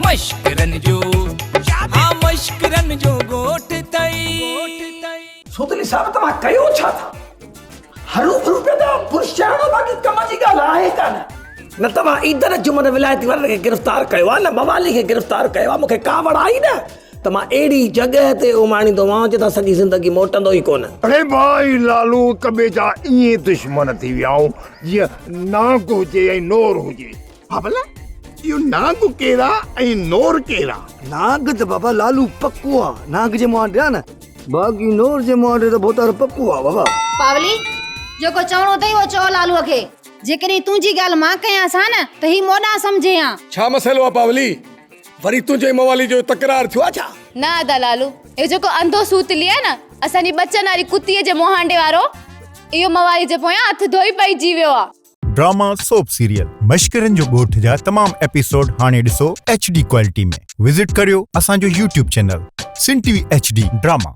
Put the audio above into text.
مشڪرن جو ها مشڪرن جو ڳوٺ اٿئي. سوتلي صاحب توهان ڪيو ڇا ٿا؟ هروڀرو پيا ٿا برش چاڙهو باقي ڪم جي ڳالهه آهي ڪانه. نه توهان عيدن جمن ولايتي وارن کي گرفتار ڪيو آهي نه موالي کي گرفتار ڪيو آهي مون کي ڪاوڙ آئي نه ته مان اهڙي جڳهه تي اماڻيندومانء جتان سڄي زندگي موٽندو ئي ڪونه. اڙي مان ۽ لالو هڪ ٻئي جا ائين دشمن ٿي ويا آهيون جيئن نانگ هجي ۽ نور هجي. بابل اهو نانگ ڪير آ ۽ نور ڪير آ؟ نانگ ته بابا لالو پڪو آ، نانگ جي مهانڊي آ نه، باقي نور جي مهانڊي ته ڀوتار پڪو آ بابا. پاولي، جيڪو چوڻو اٿئي اهو چئو لالوء کي. جيڪڏهن تنهنجي ڳالهه مان ڪيانس ها نه ته هي مون ڏانهن سمجهي ها. ڇا مسئلو آ پاولي؟ وري تنهنجو ۽ موالي جو تڪرار ٿيو آ ڇا؟ نه ادا لالو، اهو جيڪو انڌو سوتلي آهي نه، اسان جي ٻچن واري ڪتيء جي مهانڊي وارو، اهو موالي جي پويان هٿ ڌوئي پئجي ويو آ. ڊراما سوپ سيريل مشڪرن جو ڳوٺ جا تمام ايپيسوڊ هاڻي ڏسو ايڇ ڊي ڪوالٽي ۾ وزٽ ڪريو اسان جو YouTube channel Sindh T V H D drama.